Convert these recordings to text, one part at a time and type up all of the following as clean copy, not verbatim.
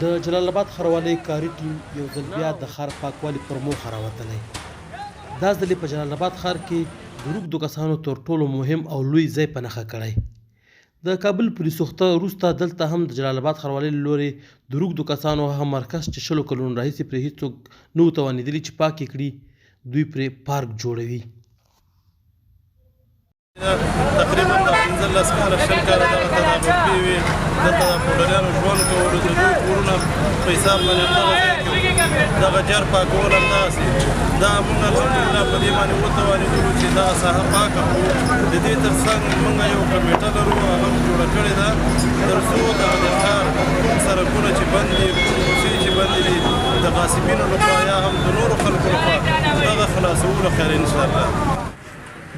د جلال اباد ښاروالۍ کاري ټیم یو ځل بیا د ښار پاکوالي پر موخه راوتلی. دا ځل یې په جلال اباد ښار کې د روږدو کسانو تر ټولو مهم او لوی ځای په نښه کړی. د کابل پولي سوخته وروسته دلته هم د جلال اباد ښاروالۍ له لورې د روږدو کسانو هغه مرکز چې شلو کلونو راهیسې پرې هیڅوک نه وو توانېدلي چې پاک یې کړي، دوی پرې پارک جوړوي. تقریبا دا 15 کاله 20 کاله دغه ته دا غرفې وې، دلته د پوډریانو ژوند کولو، د دوی کورونه په حساب باندې همدغه ځای کې، دغه جر پاکول همدغسې. دا موږ الحمدلله په دې باندې وتوانېدلو چې دغه ساحه پاکه کړو. د دې تر څنګ موږ یو کمېټه لرو، هغه هم جوړه کړې ده، تر څو دغه د ښار کوم سړکونه چې بند دي، کوم کوڅې چې بندې دي د غاصبینو لخوا یا هم د نورو خلکو لخوا، دغه خلاصولو خیر انشاءالله.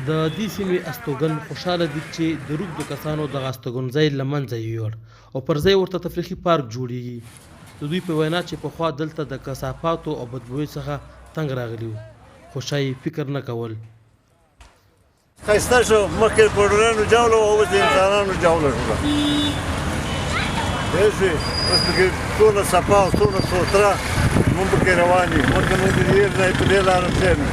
د دې سیمې استوګن خوشحاله دي چې د روږدو کسانو دغه استوګنځای له منځه یوړ او پر ځای ورته تفریحي پارک جوړیږي. د دوی په وینا چې پخوا دلته د کثافاتو او بدبویو څخه تنګ راغلي وو، خو چا یې فکر نه کول. ښایسته شو، مخکې پوډرانو جوله وه، اوس د انسانانو جوله شوله. پوه شوې؟ اوس پکې څونه صفا او څونه سوتره مونږ پکې روان یو. مخکې مونږ د دې ځای په دې لاره تللی.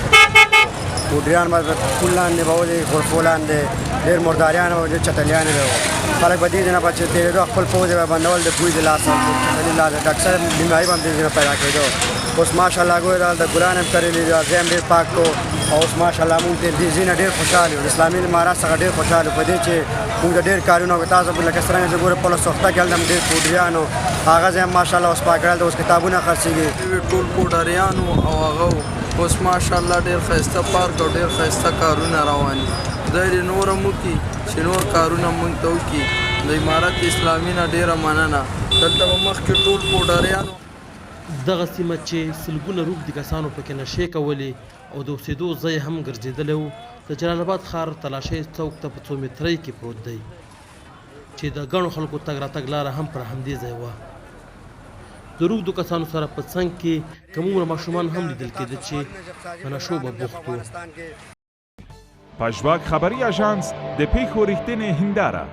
پوډریان به پول لاندې به ولې غرفو لاندې ډېر مرداریان او ډېر چټلیان به وو. خلک به دې ځای نه به چې تېرېدو خپل پوزې به بندول د بوی د لاسه، چټلي لاسه، ډاکټر صاحب بیماري به هم دې ځای نه پیدا کېدو. اوس ماشاءالله ګوره دلته ګلان هم کرلي دي، ځای هم ډېر پاک کو. او اوس ماشاءالله مونږ دې ځای نه ډېر خوشحال یو، اسلامي امارت څخه ډېر خوشحال یو په دې چې مونږ ته ډېر کارونه وکړو. تاسو لکه څرنګه چې ګورئ پله سوخته کې هلته هم ډېر پوډریان وو، هغه ځای هم ماشاءالله اوس پاک کړی، هلته اوس کتابونه خرڅېږي. ټول پوډریان وو او هغه وو. اوس ماشاءالله ډېر ښایسته پارک او ډېر ښایسته کارونه روان دي. خدای دې نور هم وکړي چې نور کارونه مونږ ته وکړي. د امارت اسلامي نه ډېره مننه. دلته به مخکې ټول پوډریان وو. دغه سیمه چې سلګونه روږدي کسانو پکې نشې کولې او د اوسېدو ځای هم ګرځېدلی و، د جلال اباد ښار تلاشۍ څوک ته په څو مترۍ کې پروت دی چې د ګڼو خلکو تګ راتګ لاره هم پر همدې ځای وه. د روږدو کسانو سره په څنګ کې کم عمره ماشومان هم لیدل کېده چې په نشو به بوخت وو. پژواک خبري اژانس د پېښو رښتینې هنداره.